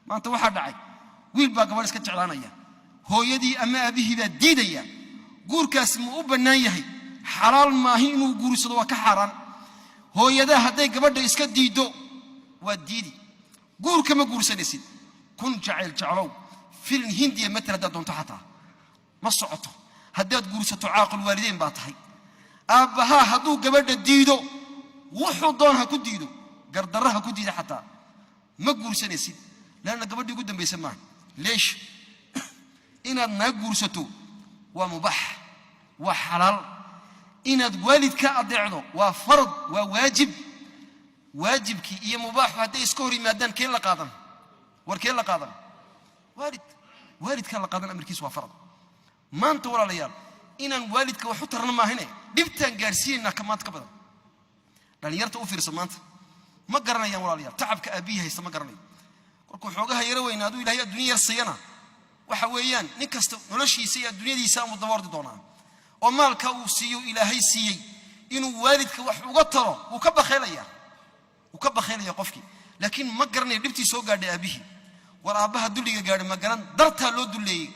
Maanta waxaa dhacay, wiil baa gabadh iska jeclaanaya, hooyadii ama aabihii baa diidaya. Guurkaasi ma u bannaan yahay? Xalaal maahi inuu guursado, waa ka xaaraan. Hooyadaa hadday gabadha iska diiddo, waa diidi, guurka ma guursanaysid. Kun jacayl jeclow, filin Hindiya matal haddaad doonto xataa ma socoto. Haddaad guursato, caaqul waalideyn baa tahay. Aabbahaa hadduu gabadha diido, wuxuu doon ha ku diido, gardarra ha ku diida xataa, ma guursanaysid, leanna gabadhii ugu dambaysa maaha. Leesh? Inaad naa guursato waa mubax, waa xalaal. Inaad waalidka adeecdo waa farad, waa waajib. Waajibkii iyo mubaaxu hadday iska hor yimaadaan, kee la qaadan? War kee la qaadan? Waalid, waalidkaa la qaadan, amarkiisu waa farad. Maanta, walaalayaal, inaan waalidka wax u tarna maahine, dhibtaan gaarsiinaynaa ka maanta ka badan. Dhallinyarta u fiirsa maanta, ma garanayaan, walaalayaal, tacabka aabbihii haysta ma garanayo. Kolkuu xoogaha yaro weynaaduu, Ilahay adduunya yar siiyana, waxa weeyaan nin kasta noloshiisa iyo adduunyadiisa amuu daba ordi doonaa, oo maalka uu siiyo Ilaahay siiyey inuu waalidka wax uga taro wuu ka bakhaylaya, wuu ka bakhaylaya qofkii. Laakiin ma garanayo dhibtii soo gaadhay aabbihii. War aabbaha dulliga gaadhay ma garan, dartaa loo dulleeyey.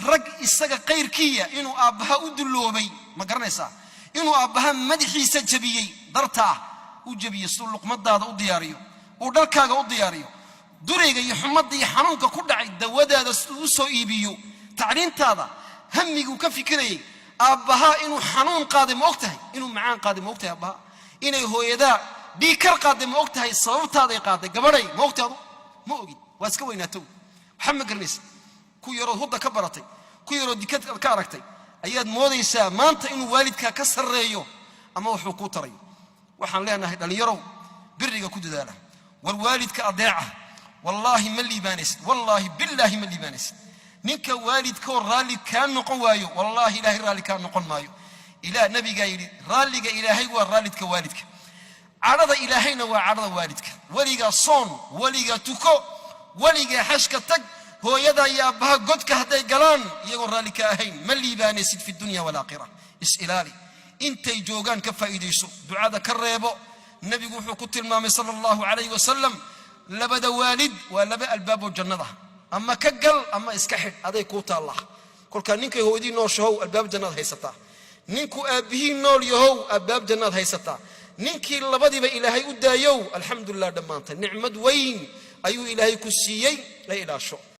Rag isaga qayrkiya inuu aabbaha u dulloobay ma garanaysaa? Inuu aabbaha madaxiisa jabiyey, dartaa u jabiyey, siduu luqmadaada u diyaariyo, uu dharkaaga u diyaariyo, durayga iyo xumadda iyo xanuunka ku dhacay dawadaada siduu u soo iibiyo, tacliintaada hamiguu ka fikirayay. Aabbahaa inuu xanuun qaaday ma og tahay? Inuu macaan qaaday ma og tahay aabbaha? Inay hooyadaa dhiikar qaaday ma og tahay? Sababtaaday qaaday, gabadhay, ma ogtahay? Adu ma ogid, waa iska weynaatow, waxba ma garanaysa. Ku yarood hudda ka baratay, ku yarood dikad ka aragtay ayaad moodaysaa maanta inuu waalidkaa ka sarreeyo ama wuxuu kuu tarayo. Waxaan leenahay, dhallinyarow, biriga ku dadaala. War waalidka adeeca. Wallaahi ma liibaanaysid, wallaahi billaahi ma liibaanaysid. Ninka waalidkoo raalli kaa noqon waayo, wallaahi Ilaahay raalli kaa noqon maayo. Ilaah nabigaa yidhi, raalliga Ilaahay waa raallidka waalidka, cadhada Ilaahayna waa cadhada waalidka. Weligaa soon, weligaa tuko, weligaa xashka tag, hooyada iyo aabbaha godka hadday galaan iyagoon raalli ka ahayn, ma liibaanaysid fi dunya walaakhira. Is-ilaali, intay joogaan ka faa'iidayso, ducada ka reebo. Nebigu wuxuu ku tilmaamay, sala Allahu calayh wasalam, labada waalid waa laba albaaboo jannada, ama ka gal ama iska xidh, aday kuu taallaa. Kolkaa ninkay hooyadii nooshahow, albaab jannaad haysataa. Ninkuu aabbihii nool yahow, albaab jannaad haysataa. Ninkii labadiiba Ilaahay u daayow, alxamdulilah, dhammaantay nicmad weyn ayuu Ilaahay ku siiyey, la ilaasho.